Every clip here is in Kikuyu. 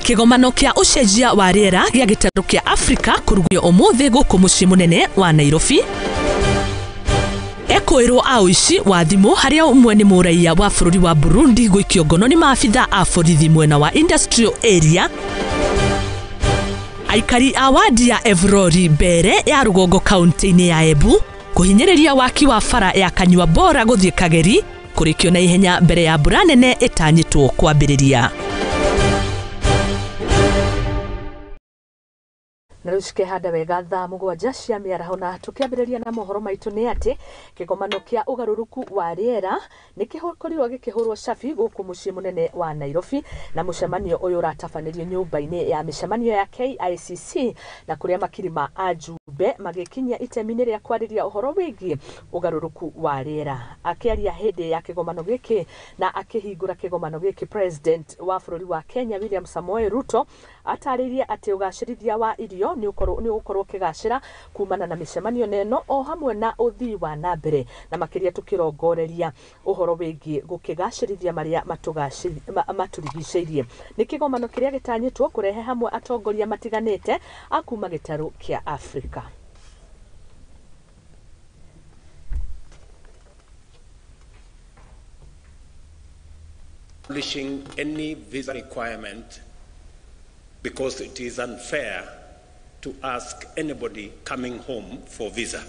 Kĩgomano kĩa ũcenjia wa rĩera gĩa gĩtarũ kĩa Afrika kũrugũrio ũmũthĩ gũkũ mũciĩ mũnene wa Nairobi. Ekũĩrwo a ũici wa thimũ harĩa ũmwe nĩ mũraiya wa bũrũri wa Burundi gũikio ngono nĩ maabitha a borithi mwena wa Industrial Area. Aikari a wadi ya Evrori mbere ya rũgongo kaunti-inĩ ya Embu kũhinyĩrĩria waki wa bara ya Kanyua Bora gũthiĩ Kageri kũrĩkio na ihenya mbere ya mbura nene ĩtanyĩtwo kwambĩrĩria. Na rĩu cikehanda wega thaa 7 cia mĩaraho, na tũkĩambĩrĩria na mohoro maitũ nĩ atĩ kĩgomano kĩa ũgarũrũku wa rĩera nĩ kĩkorirwo gĩkĩhũrwo cabi gũkũ mũciĩ mũnene wa Nairobi, na mũcemanio ũyũ ũratabanĩrio nyũmba-inĩ ya mĩcemanio ya KICC, na kũrĩa makiri ma ajumbe magĩkinyia itemi-inĩ rĩa kwarĩria ũhoro wĩgiĩ ũgarũrũku wa rĩera. Akĩaria hĩndĩ ya kĩgomano gĩkĩ na akĩhingũra kĩgomano gĩkĩ, President wa bũrũri wa Kenya William Samoei Ruto atarĩirie atĩ ũgacĩrithia wa irio nĩ ũgũkorwo ũkĩgacĩra kumana na mĩcemanio ĩno o hamwe na ũthii wa na mbere, na makĩria tũkĩrongoreria ũhoro wĩgiĩ gũkĩgacĩrithia marĩa matũrigicĩirie. Nĩ kĩgomano kĩrĩa gĩtanyĩtwo kũrehe hamwe atongoria matiganĩte a kuma gĩtarũ kĩa Afrika. Abolishing any visa requirement because it is unfair to ask anybody coming home for visa.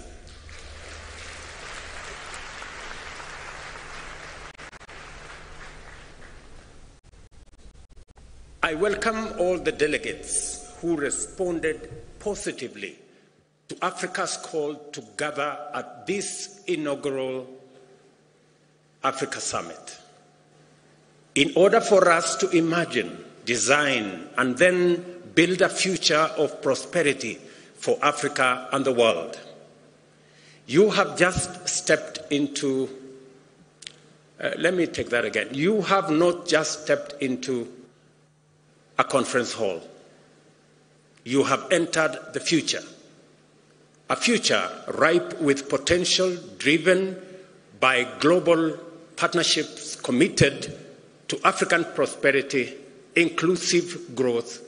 I welcome all the delegates who responded positively to Africa's call to gather at this inaugural Africa Summit. In order for us to imagine, design, and then build a future of prosperity for Africa and the world. You have just stepped into, let me take that again. You have not just stepped into a conference hall. You have entered the future, a future ripe with potential driven by global partnerships committed to African prosperity, inclusive growth,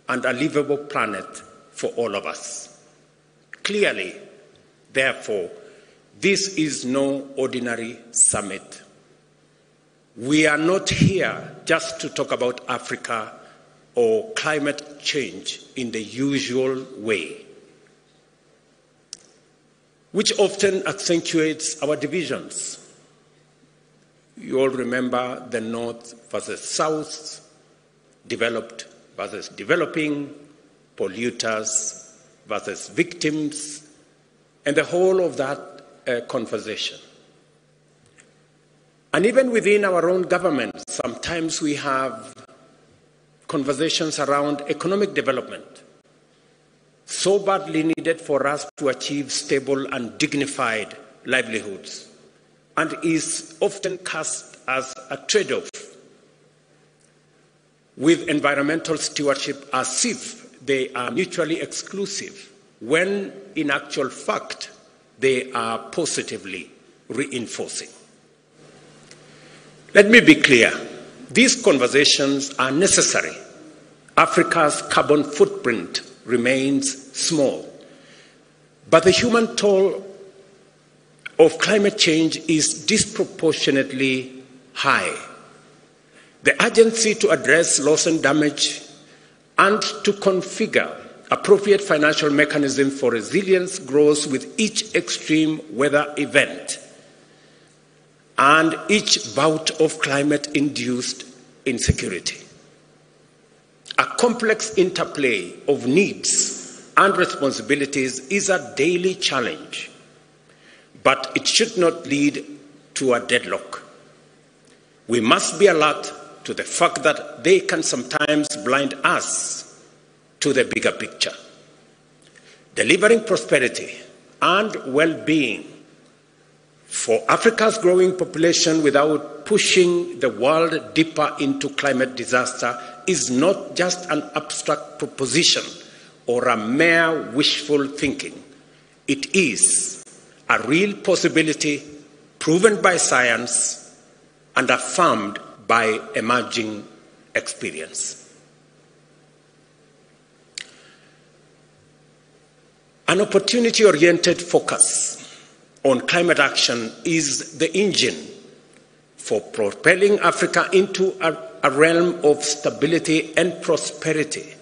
and a livable planet for all of us. Clearly, therefore, this is no ordinary summit. We are not here just to talk about Africa or climate change in the usual way, which often accentuates our divisions. You all remember the North versus South, developed versus developing, polluters versus victims, and the whole of that conversation. And even within our own government, sometimes we have conversations around economic development, so badly needed for us to achieve stable and dignified livelihoods, and is often cast as a trade-off with environmental stewardship as if they are mutually exclusive, when in actual fact they are positively reinforcing. Let me be clear, these conversations are necessary. Africa's carbon footprint remains small, but the human toll of climate change is disproportionately high. The urgency to address loss and damage and to configure appropriate financial mechanism for resilience grows with each extreme weather event and each bout of climate-induced insecurity. A complex interplay of needs and responsibilities is a daily challenge, but it should not lead to a deadlock. We must be alert to the fact that they can sometimes blind us to the bigger picture. Delivering prosperity and well-being for Africa's growing population without pushing the world deeper into climate disaster is not just an abstract proposition or a mere wishful thinking. It is a real possibility, proven by science, and affirmed by emerging experience. An opportunity-oriented focus on climate action is the engine for propelling Africa into a realm of stability and prosperity,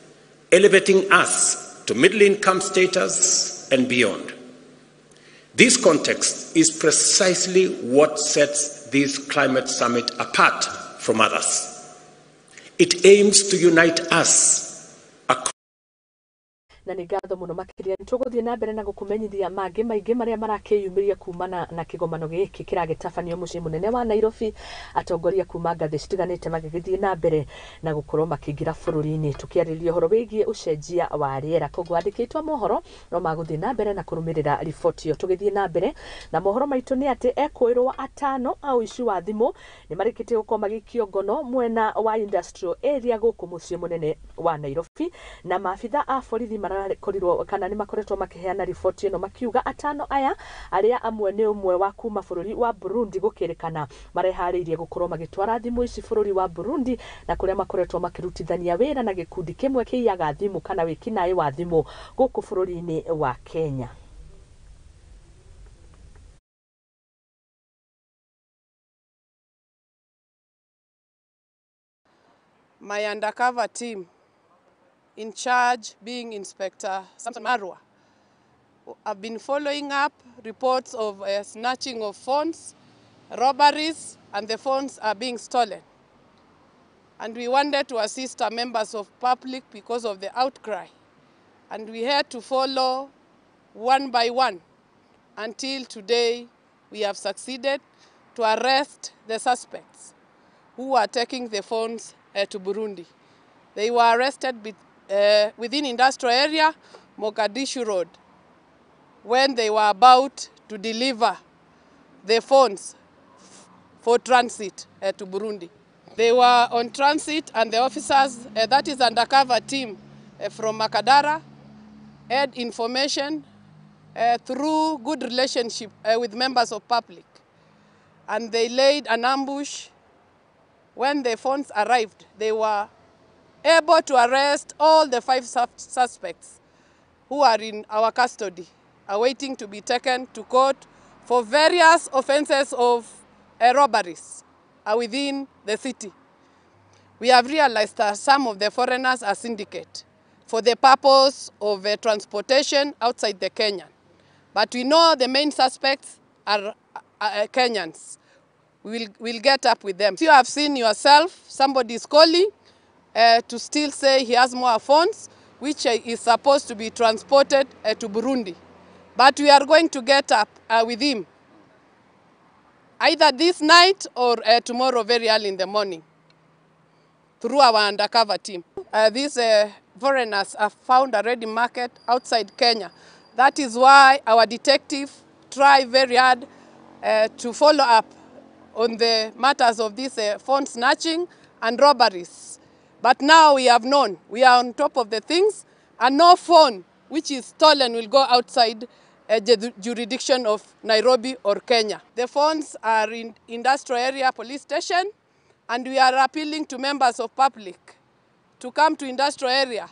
elevating us to middle-income status and beyond. This context is precisely what sets this climate summit apart from others. It aims to unite us. Na nĩ ngatho mũno makĩria. Nĩ tũgũthiĩ na mbere na gũkũmenyithia mangĩ maingĩ marĩa marakĩyumĩria kumana na kĩgomano gĩkĩ kĩragĩtabanio mũciĩ mũnene wa Nairobi, atongoria kuma ngathĩ citiganĩte magĩgĩthiĩ na mbere na gũkorwo makĩingĩra bũrũri-inĩ tũkĩarĩrĩria ũhoro wĩgiĩ ũcenjia wa rĩera. Koguo andĩkĩtwo mohoro no magũthiĩ na mbere na kũrũmĩrĩra riboti ĩyo. Tũgĩthiĩ na mbere na mohoro maitũ nĩ atĩ ekũĩrwo atano a ũici wa thimũ nĩ marĩkĩtie gũkorwo magĩikio ngono mwena wa industrial area gũkũ mũciĩ mũnene wa Nairobi, na maabitha a borithi marakorirwo kana nĩ makoretwo makĩheana riboti ĩno makiuga atano aya arĩa amwe nĩ ũmwe wa kuma bũrũri wa Burundi gũkĩrĩkana mareharĩirie gũkorwo magĩtwara thimũ ici bũrũri wa Burundi, na kũrĩa makoretwo makĩrutithania wĩra na gĩkundi kĩmwe kĩiyaga thimũ kana wĩkinaĩ wa thimũ gũkũ bũrũri-inĩ wa Kenya. My undercover team in charge being Inspector Samson Marwa have been following up reports of snatching of phones, robberies, and the phones are being stolen. And we wanted to assist our members of public because of the outcry. And we had to follow one by one until today we have succeeded to arrest the suspects who are taking the phones to Burundi. They were arrested within industrial area, Mogadishu Road, when they were about to deliver the phones for transit to Burundi. They were on transit, and the officers, that is undercover team from Makadara, had information through good relationship with members of public. And they laid an ambush. When the phones arrived, they were able to arrest all the 5 suspects who are in our custody, awaiting to be taken to court for various offenses of robberies within the city. We have realized that some of the foreigners are syndicate for the purpose of transportation outside the Kenya. But we know the main suspects are Kenyans. We'll get up with them. If you have seen yourself, somebody is calling to still say he has more phones, which is supposed to be transported to Burundi. But we are going to get up with him, either this night or tomorrow very early in the morning, through our undercover team. These foreigners are found a ready market outside Kenya. That is why our detective try very hard to follow up on the matters of this phone snatching and robberies. But now we have known, we are on top of the things, and no phone which is stolen will go outside the jurisdiction of Nairobi or Kenya. The phones are in industrial area police station, and we are appealing to members of public to come to industrial area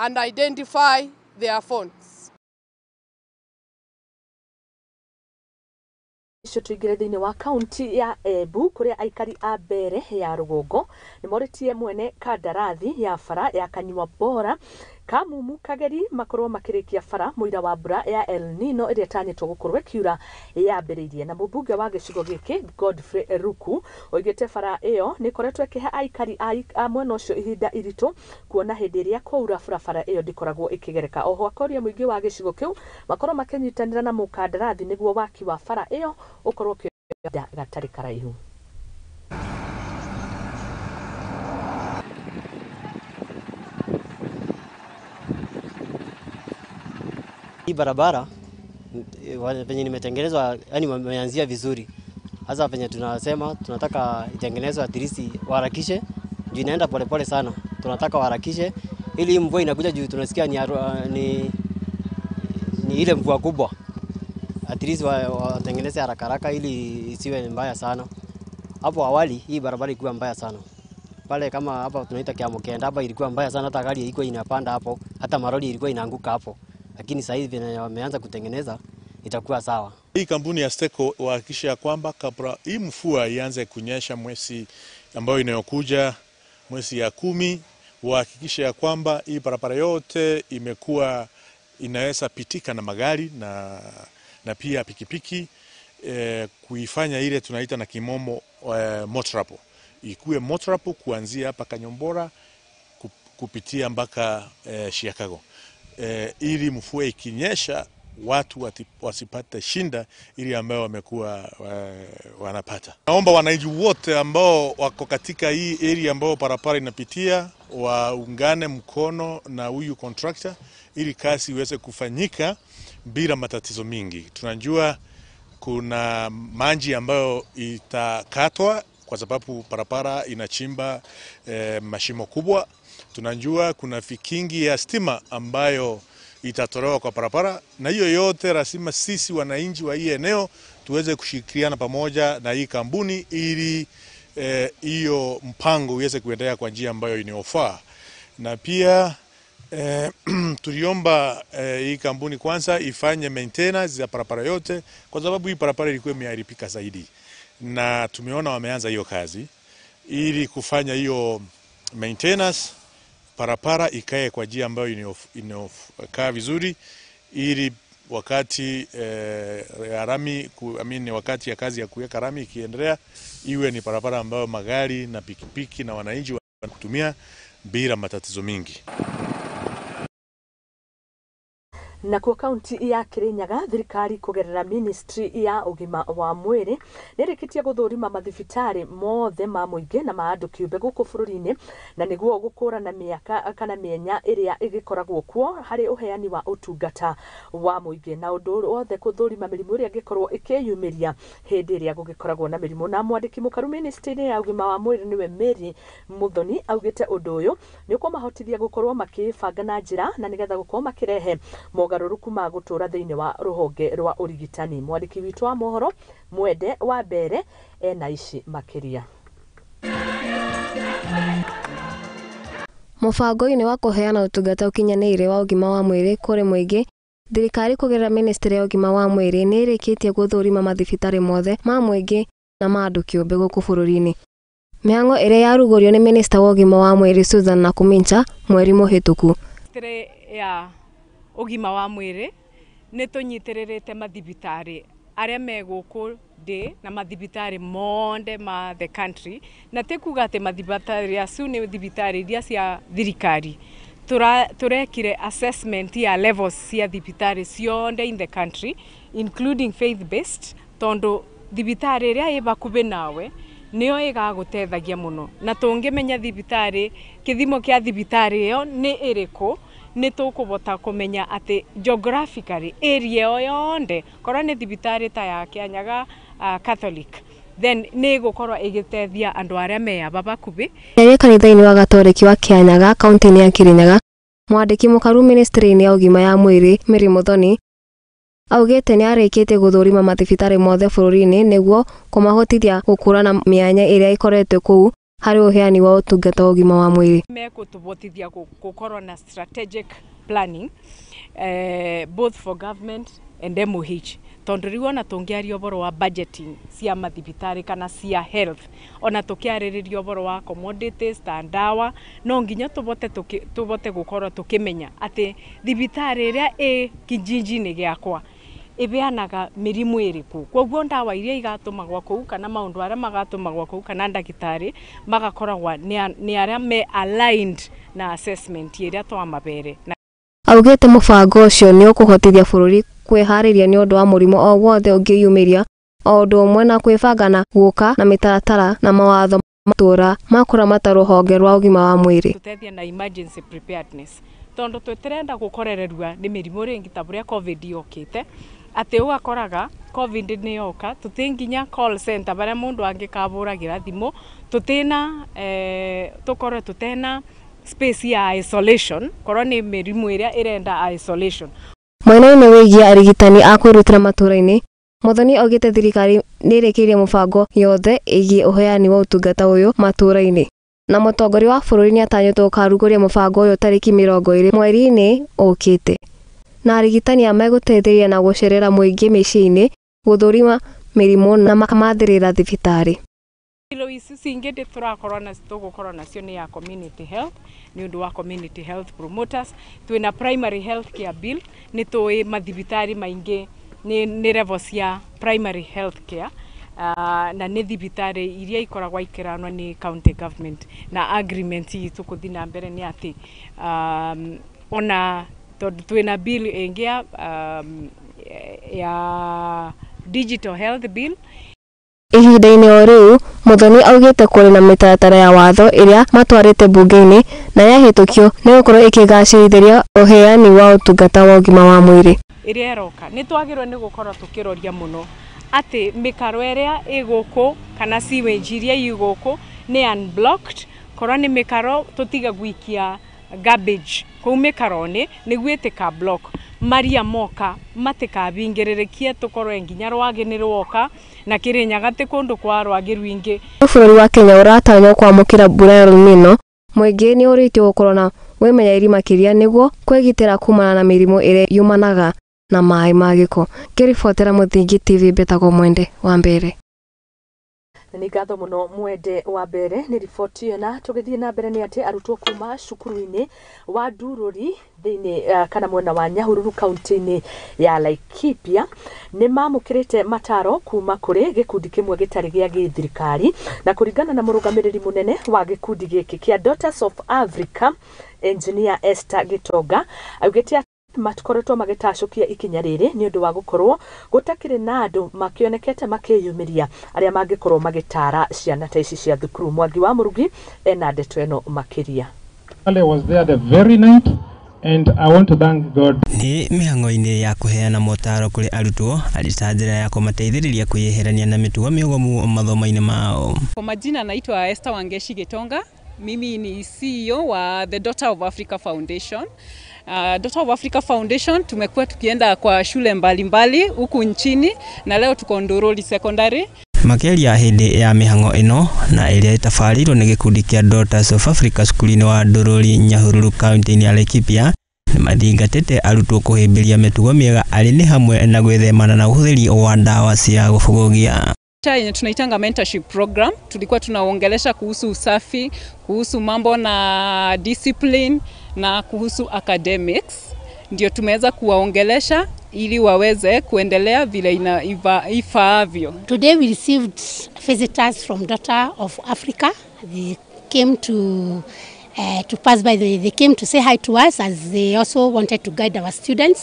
and identify their phones. Icio tuingire thĩinĩ wa kaunti ya Embu kũrĩa aikari a mbere ya rũgongo nĩ morĩtie mwene kandarathi ya bara ya Kanyua Bora Kamumu Kageri makorwo makĩrĩkia bara mũira wa mbura ya El Nino ĩrĩa ĩtanyĩtwo gũkorwo ĩkiura yambĩrĩirie. Na mũmbunge wa gĩcigo gĩkĩ Godfrey Ruku oigĩte bara ĩyo nĩ ĩkoretwo ĩkĩhe aikari a mwena ũcio ihinda iritũ kuona hĩndĩ ĩrĩa kwaura barabara ĩyo ndĩkoragwo ĩkĩgereka. Oho akoria mũingĩ wa gĩcigo kĩu makorwo makĩnyitanĩra na mũkandarathi nĩguo waki wa bara ĩyo ũkorwo ũkĩoya gatarĩ karaihu. Hii barabara venye nimetengenezwa, yani wameanzia vizuri. Hasa venye tunasema tunataka itengenezwe at least waharakishe, juu inaenda polepole sana. Tunataka waharakishe ili mvua inakuja juu tunasikia ni ile mvua kubwa. At least watengeneze haraka haraka ili isiwe mbaya sana. Hapo awali hii barabara ilikuwa mbaya sana. Pale kama hapa tunaita Kiamokenda, hapa ilikuwa mbaya sana, hata gari ilikuwa inapanda hapo, hata maroli ilikuwa inaanguka hapo. Lakini sasa hivi wameanza kutengeneza, itakuwa sawa. Hii kampuni ya Steko wahakikisha kwamba kabla hii mvua ianze kunyesha mwezi ambayo inayokuja, mwezi ya 10, wahakikisha ya kwamba hii barabara yote imekuwa inaweza pitika na magari na pia pikipiki, kuifanya ile tunaita na kimombo motorable. Ikuwe motorable kuanzia hapa Kanyombora kupitia mpaka Chicago. Ili mvua ikinyesha watu wasipate shinda ili ambayo wamekuwa wanapata. Naomba wananchi wote ambao wako katika hii area ambao barabara inapitia waungane mkono na huyu contractor ili kazi iweze kufanyika bila matatizo mingi. Tunajua kuna maji ambayo itakatwa kwa sababu barabara inachimba mashimo kubwa. Tunajua kuna vikingi ya stima ambayo itatolewa kwa barabara, na hiyo yote lazima sisi wananchi wa hii eneo tuweze kushirikiana pamoja na hii kampuni ili hiyo mpango uweze kuendelea kwa njia ambayo inayofaa. Na pia tuliomba hii kampuni kwanza ifanye maintenance ya barabara yote, kwa sababu hii barabara ilikuwa imeharibika zaidi, na tumeona wameanza hiyo kazi ili kufanya hiyo maintenance, barabara ikae kwa njia ambayo inayokaa vizuri, ili wakati rami, wakati ya kazi ya kuweka rami ikiendelea, iwe ni barabara ambayo magari na pikipiki na wananchi wanatumia bila matatizo mingi. Na kwa kaunti ya Kirinyaga, thirikari kugerera ministry ya ugima wa mwiri nirikitie guthurima mathibitari mothe ma muingi na ma andu kiumbe guku bururi-ini, na niguo gukurana miaka kana mienya iria igikoragwo kuo hari uheani wa utungata wa muingi, na undu wothe kuthurima mirimu iria ingikorwo ikiyumiria hindi iria gugikoragwo na mirimu. Na mwandiki mukaru ministry ya ugima wa mwiri niwe Mary Muthoni augite undu uyu ni ukumahotithia gukorwo makibanga na njira na nigetha gukorwo makirehe mogarũrũku ma gũtũũra thĩinĩ wa rũhonge rwa ũrigitani. Mwandĩki witũ wa mohoro Mwende wa Mbere ena ici makĩria. Mũbango-inĩ wa kũheana ũtungata ũkinyanĩire wa ũgima wa mwĩrĩ kũrĩ mũingĩ, thirikari kũgerera ministry ya ũgima wa mwĩrĩ nĩ ĩrĩkĩtie gũthũrima mathibitarĩ mothe ma mũingĩ na ma andũ kĩũmbe gũkũ bũrũri-inĩ. Mĩhang'o ĩrĩa yarugũrio nĩ minista wa ũgima wa mwĩrĩ Susan Nakhumicha mweri mũhĩtũku. Ya ũgima wa mwĩrĩ nĩ tũnyitĩrĩrĩte mathibitari arĩa me gũkũ ndĩ na mathibitari monde ma the country, na ti kuga atĩ mathibitari acu nĩ thibitari iria cia thirikari. Turekire assessment ya levels cia thibitari cionde in the country including faith based, tondu thibitari ĩrĩa ĩ bakubĩ nawe nĩyo ĩgagũteithagia mũno, na tũngĩmenya thibitari kĩthimo kĩa thibitari ĩyo nĩ ĩrĩkũ nĩ tũkũbota kũmenya atĩ geographically area ĩyo yonthe korwo nĩ thibitarĩ ta ya Kianyaga Catholic, then nĩ ĩgũkorwo ĩgĩteithia andũ arĩa me aba bakubĩ. Yaria kanitha-inĩ wa Gatoreki wa Kianyaga kaunti-inĩ ya Kirinyaga, mwandĩki mũkaru ministry-inĩ ya ũgima ya mwĩrĩ Mary Muthoni augĩte nĩ arĩkĩtie gũthũrima mathibitarĩ mothe bũrũri-inĩ nĩguo kũmahotithia gũkũrana mĩanya ĩrĩa ĩkoretwo kũu harĩ ũheani wa ũtungata wa ũgima wa mwĩrĩ. Mekũtũbotithia gũkorwo na strategic planning both for government and MOH, tondu riu ona tũngĩaria ũhoro wa budgeting cia mathibitarĩ kana cia health, ona tũkĩarĩrĩria ũhoro wa commodities ta ndawa, no nginya tũbote gũkorwo tũkĩmenya atĩ thibitarĩ ĩrĩa ĩ kijiji-inĩ gĩakwa ĩbeanaga mĩrimũ ĩrĩkũ, koguo ndawa iria igatũmagwo kũu kana maũndũ arĩa magatũmagwo kũu kana ndagĩtarĩ magakoragwo nĩ arĩa me aligned na assessment ĩrĩa twamabere. Augĩte mũbango ũcio nĩ ũkũhotithia bũrũri kwĩharĩria nĩ ũndũ wa mũrimũ o wothe ũngĩyumĩria, o ũndũ ũmwe na kwĩbanga na gũka na mĩtaratara na mawatho matũra ma kũramata rũhonge rwa ũgima wa mwĩrĩ. Tũteithia na emergency preparedness, tondu tũtirenda gũkorererua nĩ mĩrimũ rĩngĩ ta ũrĩa COVID yokĩte, atĩ ũgakoraga COVID nĩ yoka tũtĩ nginya call center barĩa mũndũ angĩkabũragĩra thimũ, tũtĩna tũkorwe tũtena space ya isolation korwo nĩ mĩrimũ ĩrĩa ĩrenda isolation. Mwena-inĩ wĩgiĩ arigitani a kwĩrutĩra matũũra-inĩ, Muthoni augĩte thirikari nĩĩrĩkĩirie mũbango yothe ĩgiĩ ũheani wa ũtungata ũyũ matũũra-inĩ na mũtongoria wa bũrũri nĩatanyĩtwo gũkarugũria mũbango ũyũ tarĩki 20 mweri-inĩ ũkĩte. Na arigitani aya megũteithĩrĩria na gũcerera mũingĩ mĩciĩ-inĩ, gũthũrima mĩrimũ na makamathĩrĩra thibitarĩ. Ilo ici cingĩ ndĩ tũrakorwo na tũgũkorwo nacio nĩ ya community health nĩ ũndũ wa community health promoters. Twĩna primary health care bill, nĩ tũĩ mathibitarĩ maingĩ nĩ level cia primary health care, na nĩ thibitarĩ iria ikoragwo ikĩranwo nĩ county government, na agreement itũ kũthiĩ na mbere nĩ atĩ ona tondũ twĩna bill ĩngĩ ya digital health bill. Ihinda-inĩ o rĩu, Muthoni augĩte kũrĩ na mĩtaratara ya watho ĩrĩa matwarĩte mbunge-inĩ na yahĩtũkio nĩgũkorwo ĩkĩgacĩrithia ũheani wa ũtungata wa ũgima wa mwĩrĩ. Ĩrĩa ĩroka nĩ twagĩrĩirwo nĩ gũkorwo tũkĩroria mũno atĩ mĩkaro ĩrĩa ĩ gũkũ kana sewage iria ĩ gũkũ nĩ unblocked, korwo nĩ mĩkaro tũtige gũikia garbage kũu mĩkaro-inĩ nĩguo ĩtĩka block maria moka matikabingĩrĩrĩkie tũkorwo nginya rwagĩ nĩ rwoka na Kĩrĩnyaga ti kũndũ kwa rwagĩ rwingĩ. Bũrũri wa Kenya ũratanywo kwamũkĩra mbura ya El Nino, mũingĩ nĩ ũrĩtio gũkorwo na wĩmenyereri makĩria nĩguo kwĩgitĩra kumana na mĩrimũ ĩrĩa yumanaga na maĩ ma gĩko. Ngĩribotera Mũthingi TV mbĩtagwo Mwende wa Mbere. Na nĩ ngatho mũno Mwende wa Mbere nĩ riboti ĩyo. Na tũgĩthiĩ na mbere nĩ atĩ arutwo kuma cukuru-inĩ wa Ndurũri thĩinĩ kana mwena wa Nyahururu kaunti-inĩ ya Laikipia nĩ mamũkĩrĩte mataro kuma kũrĩ gĩkundi kĩmwe gĩtarĩ gĩa gĩthirikari, na kũringana na mũrũgamĩrĩri mũnene wa gĩkundi gĩkĩ kĩa Daughters of Africa Engineer Esther Gitonga augĩte makoretwo magĩtacũkia ikinya rĩrĩ nĩ ũndũ wa gũkorwo gũtakĩrĩ na andũ makĩonekete makĩyumĩria arĩa mangĩkorwo magĩtara ciana ta ici cia thukuru. Mwangi wa Mũrugi ena ndeto ĩno makĩria. I was there the very night and I want to thank God. Nĩ mĩhang'o-inĩ ya kũheana motaro kũrĩ arutwo arĩ ta njĩra ya kũmateithĩrĩria kwĩyeherania na mĩtugo mĩogomu mathomo-inĩ mao. Kwa majina naitwa Esther Wangeshi Gitonga. Mimi ni CEO wa The Daughter of Africa Foundation. Daughter of Africa Foundation tumekuwa tukienda kwa shule mbalimbali huku nchini na leo tuko Ndururi Secondary. Makĩria hĩndĩ ya mĩhang'o ĩno na ĩrĩa ĩtabarĩirwo nĩ gĩkundi kĩa Daughters of Africa cukuru-inĩ wa Ndururi Nyahururu kaunti-inĩ ya Laikipia nĩ mathingatĩte arutwo kũhĩmbĩria mĩtugo mĩega arĩ nĩ hamwe na gwĩthemana na ũhũthĩri wa ndawa cia gũbũgũgia. Yenye tunaitanga mentorship program, tulikuwa tunaongelesha kuhusu usafi, kuhusu mambo na discipline na kuhusu academics. Ndio tumeweza kuwaongelesha ili waweze kuendelea vile ifaavyo. Today we received visitors from Daughter of Africa. They came to pass by. They came to say hi to us as they also wanted to guide our students.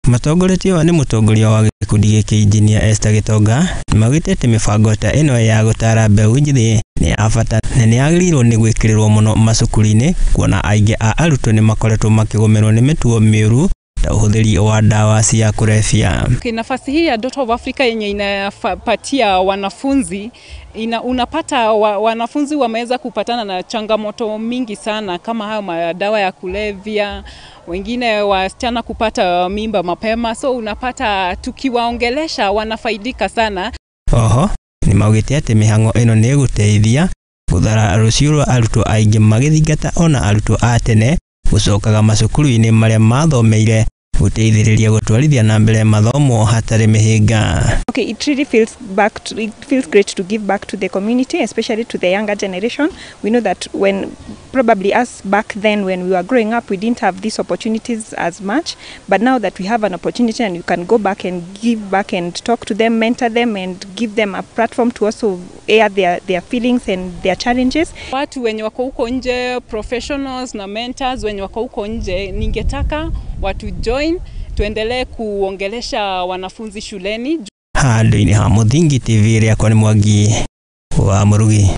Matongoretio nĩ mũtongoria wa gĩkundi gĩkĩ Engineer Esther Gitonga nĩmaugĩte atĩ mĩbango ta ĩno ya gũtara mbeũ njĩthĩ nĩ ya bata na nĩ yagĩrĩirwo nĩ gwĩkĩrĩrwo mũno macukuru-inĩ kuona aingĩ a arutwo nĩ makoretwo makĩgũmĩrwo nĩ mĩtugo mĩũru ta ũhũthĩri wa ndawa cia kulevya. Nafasi hii ya Daughter of Africa yenye inapatia wanafunzi unapata wanafunzi wameweza kupatana na changamoto mingi sana kama hayo madawa ya kulevya, wengine wasichana kupata mimba mapema, so unapata tukiwaongelesha wanafaidika sana. Oho nĩ maugĩte atĩ mĩhang'o ĩno nĩ ĩgũteithia gũthara rũciũ rwa arutwo aingĩ magĩthingata ona arutwo a tene gũcokaga macukuru-inĩ marĩa mathomeire gũteithĩrĩria gũtwarithia na mbere mathomo hatarĩ mĩhĩnga. Okay, it really feels it feels great to give back to the community, especially to the younger generation. We know that when probably us back then when we were growing up, we didn't have these opportunities as much, but now that we have an opportunity and you can go back and give back and talk to them, mentor them and give them a platform to also air their feelings and their challenges. Watu wenye wako huko nje, professionals na mentors wenye wako huko nje, ningetaka watu join tuendelee kuongelesha wanafunzi shuleni. Handũ-inĩ ha Mũthingi TV rĩakwa nĩ Mwangi wa Mũrugi.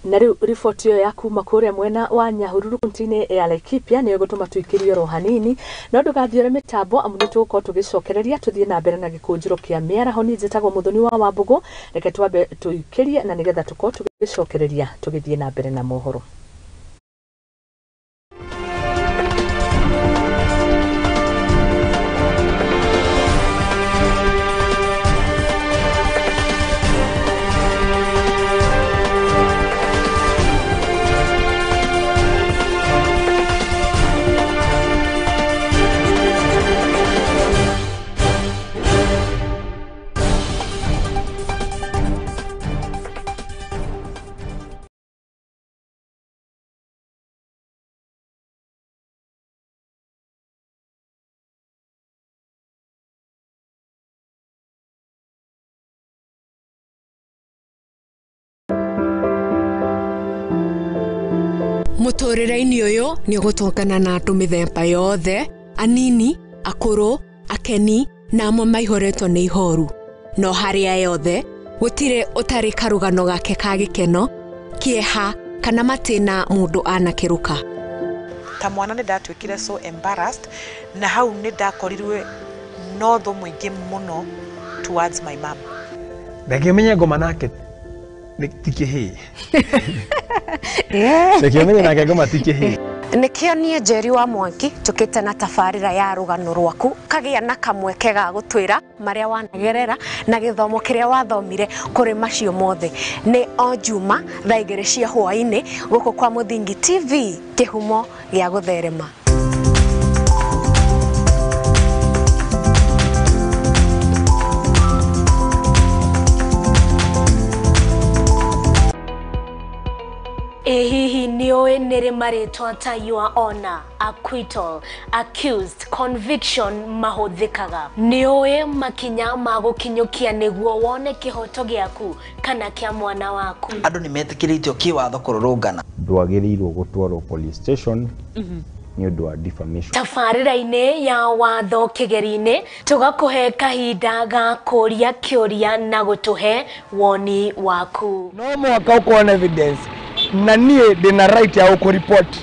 Na rĩu riboti ĩyo ya kuma kũrĩa mwena wa Nyahururu kaunti-inĩ ya Laikipia nĩyo ĩgũtũma tũikĩrio oro hanini, no ndũgathiore mĩtambo amu nĩ tũgũkorwo tũgĩcokereria tũthiĩ na mbere na gĩkũnjĩro kĩa mĩaraho. Niĩ njĩtagwo Mũthoni wa Wambũgũ, reke twambe tũikĩrie na nĩgetha tũkorwo tũgĩcokereria tũgĩthiĩ na mbere na mohoro. Mũtũrĩre-inĩ ũyũ nĩ ũgũtũngana na andũ mĩthemba yothe, anini, akũrũ, akeni na amwe maihũrĩtwo nĩ ihoru. No harĩa yothe gũtirĩ ũtarĩ karũgano gake ka gĩkeno, kĩeha kana matĩna mũndũ anakĩrũka. Ta mwana nĩ ndatuĩkire so embarrassed, na hau nĩ ndakorirwe no thũ mũingĩ mũno towards my mom. Reke menye ngoma nake ti kĩhĩĩ. Reke menye nake ngoma ti kĩhĩĩ. Nĩkĩo niĩ Njeri wa Mwangi njũkĩte na tabarĩra ya rũgano rwaku kagĩa na kamweke ga gũtwĩra marĩa wanagerera na gĩthomo kĩrĩa wathomire kũrĩ macio mothe. Nĩ o Juma thaa 2 cia hwaĩ-inĩ gũkũ kwa Mũthingi TV, kĩhumo gĩa gũtherema. Ĩ hihi nĩũĩ nĩrĩ marĩtwa ta your honor, acquittal, accused, conviction mahũthĩkaga? Nĩũĩ makinya ma gũkinyũkia nĩguo wone kĩhoto gĩaku kana kĩa mwana waku? Andũ nĩ metĩkĩrĩtio kĩwatho kũrũrũngana. Ndwagĩrĩirwo gũtwarwo police station nĩ ũndũ wa defamation. Tabarĩra-inĩ ya watho kĩgeri-inĩ tũgakũhe kahinda ga kũria kĩũria na gũtũhe woni waku. No mũhaka ũkorwo na evidence na niĩ ndĩna right ya gũkũripoti.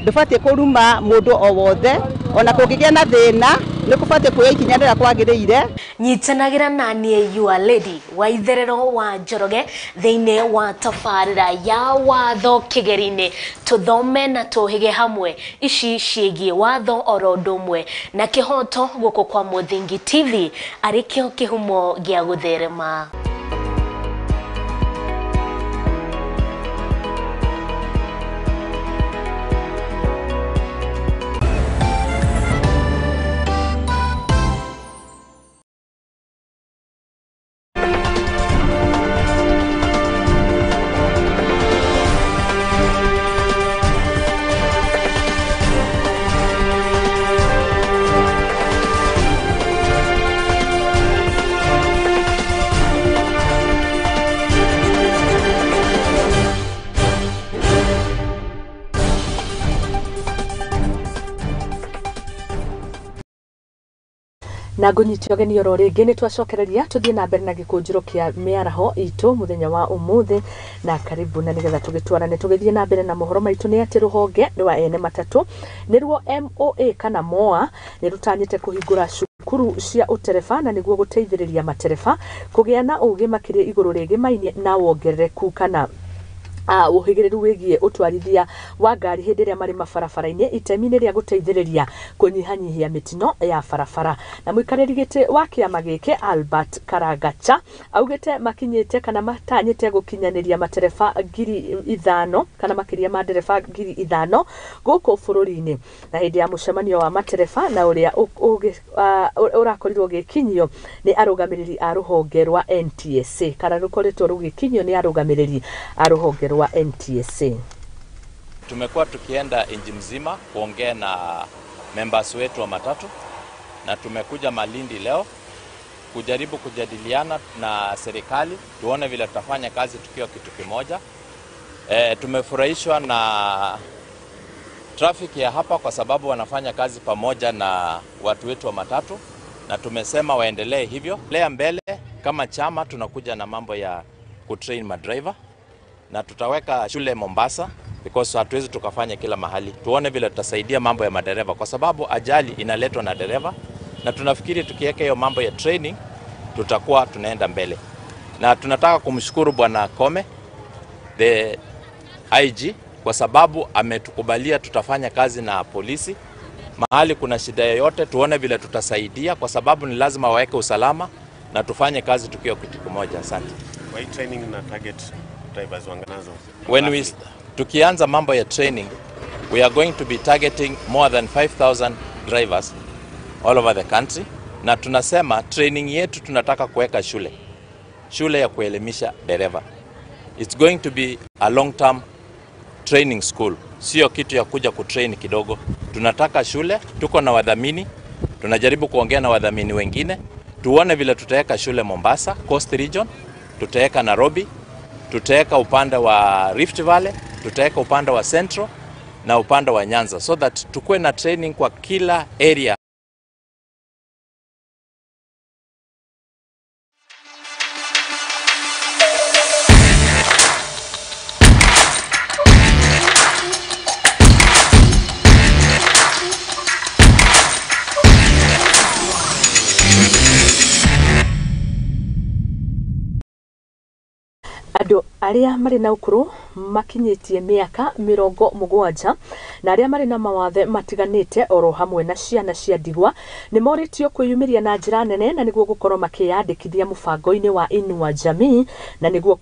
Ndũbatiĩ kũruma mũndũ o wothe, ona kũngĩgĩa na thĩna nĩ kũbatiĩ kuoya ikinya rĩrĩa kwagĩrĩire. Nyitanagĩra na niĩ your lady wa itherero wa Njoroge thĩinĩ wa tabarĩra ya watho kĩgeri-inĩ, tũthome na tũhĩge hamwe ici ciĩgiĩ watho oro ũndũ ũmwe na kĩhoto gũkũ kwa Mũthingi TV arĩ kĩo kĩhumo gĩa gũtherema. Na ngũnyite ũgeni oro rĩngĩ nĩ twacokereria tũthiĩ na mbere na gĩkũnjĩro kĩa mĩaraho itũ mũthenya wa ũmũthĩ, na karibu na nĩgetha tũgĩtwarane tũgĩthiĩ na mbere na mohoro maitũ nĩ atĩ rũhonge rwa ene matatũ nĩruo MOA kana MOA nĩ rũtanyĩte kũhingũra cukuru cia ũtereba na nĩguo gũteithĩrĩria matereba kũgĩa na ũgĩ makĩria igũrũ rĩgĩmainie na wongerereku kana ũhĩgĩrĩru wĩgiĩ ũtwarithia wa ngari hĩndĩ ĩrĩa marĩ mabarabara-inĩ, itemi-inĩ rĩa gũteithĩrĩria kũnyihanyihia mĩtino ya barabara. Na mũikarĩri gĩtĩ wa kĩama gĩkĩ Albert Karagacha augĩte makinyĩte kana matanyĩte gũkinyanĩria matereba 5,000 kana makĩria ma ndereba 5,000 gũkũ bũrũri-inĩ. Na hĩndĩ ya mũcemanio wa matereba na ũrĩa ũrakorirwo ũgĩkinyio nĩ arũgamĩrĩri a rũhonge rwa NTSA kana rũkoretwo rũgĩkinyio nĩ arũgamĩrĩri a rũhonge rwa NTSA. Tumekuwa tukienda nchi mzima kuongea na members wetu wa matatu, na tumekuja Malindi leo kujaribu kujadiliana na serikali tuone vile tutafanya kazi tukiwa kitu kimoja. Tumefurahishwa na traffic ya hapa kwa sababu wanafanya kazi pamoja na watu wetu wa matatu, na tumesema waendelee hivyo. Lea mbele kama chama tunakuja na mambo ya kutrain madriver, na tutaweka shule Mombasa because hatuwezi tukafanya kila mahali. Tuone vile tutasaidia mambo ya madereva kwa sababu ajali inaletwa na dereva, na tunafikiri tukiweka hiyo mambo ya training tutakuwa tunaenda mbele. Na tunataka kumshukuru Bwana Kome the IG kwa sababu ametukubalia tutafanya kazi na polisi. Mahali kuna shida yoyote tuone vile tutasaidia kwa sababu ni lazima waweke usalama na tufanye kazi tukiwa kitu kimoja. Asante. Why training na target drivers wanganazo? When we tukianza mambo ya training, we are going to be targeting more than 5,000 drivers all over the country, na tunasema training yetu tunataka kuweka shule ya kuelimisha dereva. It's going to be a long term training school, sio kitu ya kuja kutrain kidogo. Tunataka shule, tuko na wadhamini, tunajaribu kuongea na wadhamini wengine tuone vile tutaweka shule Mombasa, Coast Region, tutaweka Nairobi, tutaweka upande wa Rift Valley, tutaweka upande wa Central, na upande wa Nyanza, so that tukuwe na training kwa kila area. Andũ arĩa marĩ na ũkũrũ makinyĩtie mĩaka 70 na arĩa marĩ na mawathe matiganĩte oro hamwe na ciana cia ndigwa nĩ morĩtio kwĩyumĩria na njĩra nene na nĩguo gũkorwo makĩyandĩkithia mũbango-inĩ wa Inua Jamii na nĩguo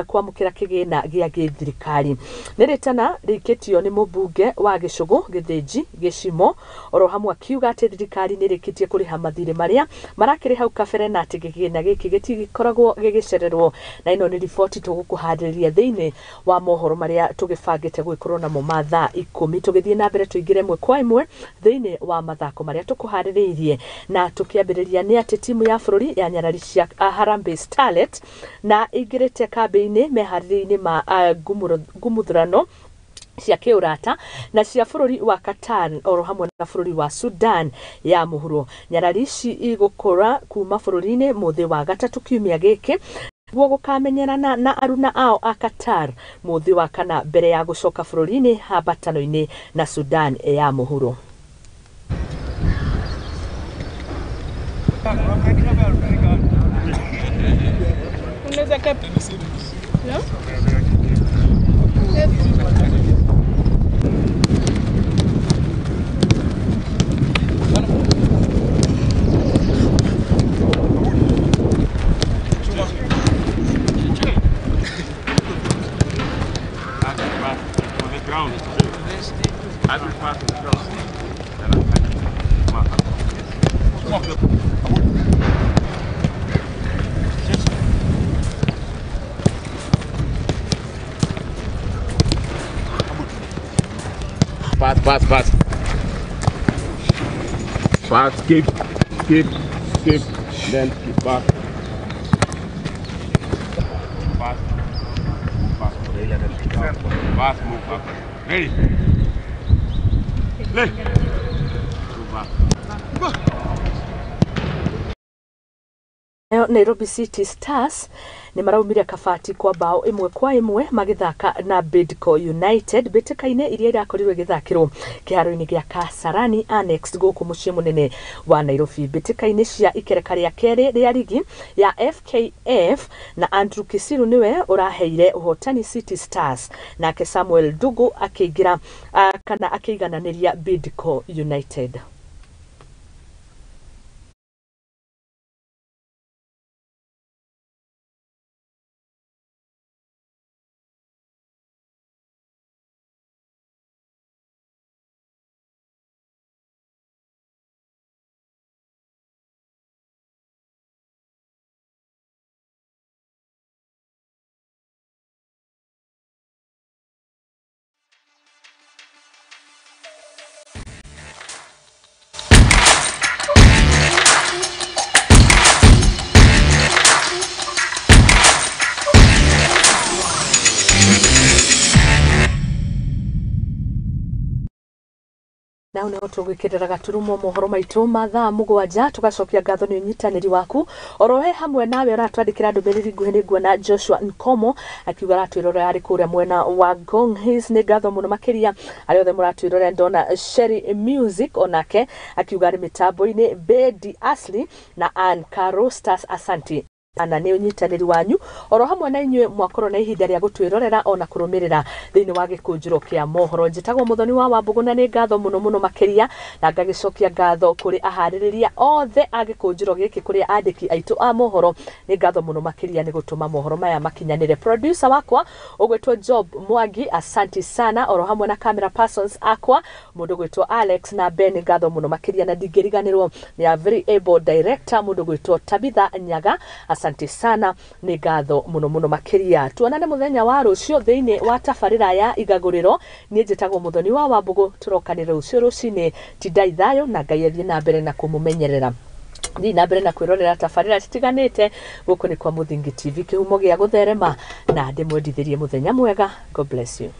kwamũkĩra kĩgĩna gĩa gĩthirikari. Nĩ rĩtana rĩikĩtio nĩ mũmbunge wa Gĩcũgũ Gĩthĩnji Gĩcimo oro hamwe akiuga atĩ thirikari nĩ ĩrĩkĩtie kũrĩha mathirĩ marĩa marakĩrĩ hau kabere na atĩ kĩgĩna gĩkĩ gĩtikoragwo gĩgĩcererwo. Na ĩno nĩ riboti tũgũkũharĩrĩria thĩinĩ wa mohoro marĩa tũgĩbangĩte gũgĩkorwo namo ma thaa 10. Tũgĩthiĩ na mbere tũingĩre ĩmwe kwa ĩmwe thĩinĩ wa mathako marĩa tũkũharĩrĩirie, na tũkĩambĩrĩria nĩ atĩ timu ya bũrũri ya nyarari cia Harambee Starlet na ĩingĩrĩte kambĩ-inĩ meharĩria-inĩ ma ngumuthurano cia kĩũrata na cia bũrũri wa Qatar oro hamwe na bũrũri wa Sudan ya mũhuro. Nyarari ici igũkũra kuma bũrũri-inĩ mũthĩ wa gatatũ kiumia gĩkĩ nĩguo gũkamenyerana na aruna ao a Qatar mũthĩ wa kana mbere ya gũcoka bũrũri-inĩ hambatano-inĩ na Sudan ya mũhuro. Pass, pass, pass. Pass, skip, skip, skip, then skip back. Pass, move back. Pass, move back. Ready? Play. Move back. Go. Nairobi City Stars nĩ maraumire kabati kwa bao 1-1 magĩthaka na Bidco United mbĩtĩka-inĩ iria irakorirwo igĩthakĩrwo kĩharo-inĩ gĩa Kasarani Annex gũkũ mũciĩ mũnene wa Nairobi. Mbĩtĩka-inĩ cia ikereka rĩa kerĩ rĩa rigi ya FKF na Andrew Kisiru nĩwe ũraheire ũhotani City Stars, nake Samuel Ndugu akĩingĩra kana akĩigananĩria Bidco United. Na nĩho tũgwĩkĩrĩra gaturumo mohoro maitũ ma thaa 7. Tũgacokia ngatho nĩ ũnyitanĩri waku orohe hamwe nawe ũratwandĩkĩra ndũmĩrĩri nguhĩ. Nĩ nguona Joshua Nkomo akiuga aratwĩrorera arĩ kũrĩa mwena wa Ngong Hills. Nĩ ngatho mũno makĩria arĩa othe mũratwĩrorera. Ndona Sherry Music onake akiuga arĩ mĩtambo-inĩ, Bedi Ashley na Ann Caro Stars, asanti ana nĩ ũnyitanĩri wanyu oro hamwe na inyuĩ mwakorwo na ihinda rĩa gũtwĩrorera ona kũrũmĩrĩra thĩinĩ wa gĩkũnjĩro kĩa mohoro. Njĩtagwo Mũthoni wa Wambũgũ na nĩ ngatho mũno mũno makĩria, na ngagĩcokia ngatho kũrĩ aharĩrĩria othe a gĩkũnjĩro gĩkĩ, kũrĩ andĩki aitũ a mohoro. Nĩ ngatho mũno makĩria nĩ gũtũma mohoro maya makinyanĩre. Producer wakwa ũgwĩtwo Job Mwangi, asanti sana, oro hamwe na camera persons akwa mũndũ gwĩtwo Alex na Ben, ngatho mũno makĩria. Na ndingĩriganĩrwo nĩ a very able director mũndũ gwĩtwo Tabitha Nyaga, asante sana, nĩ ngatho mũno mũno makĩria. Tuonane mũthenya wa rũciũ thĩinĩ wa tabarĩra ya igagũrĩro. Niĩ njĩtagwo Mũthoni wa Wambũgũ, tũrokanĩre rũciũ rũcinĩ. Tindai thayũ na Ngai athiĩ na mbere na kũmũmenyerera. Thiĩ na mbere na kwĩrorera tabarĩra citiganĩte gũkũ nĩ kwa Mũthingi TV, kĩhumo gĩa gũtherema, na ndĩmwendithĩrie mũthenya mwega. God bless you.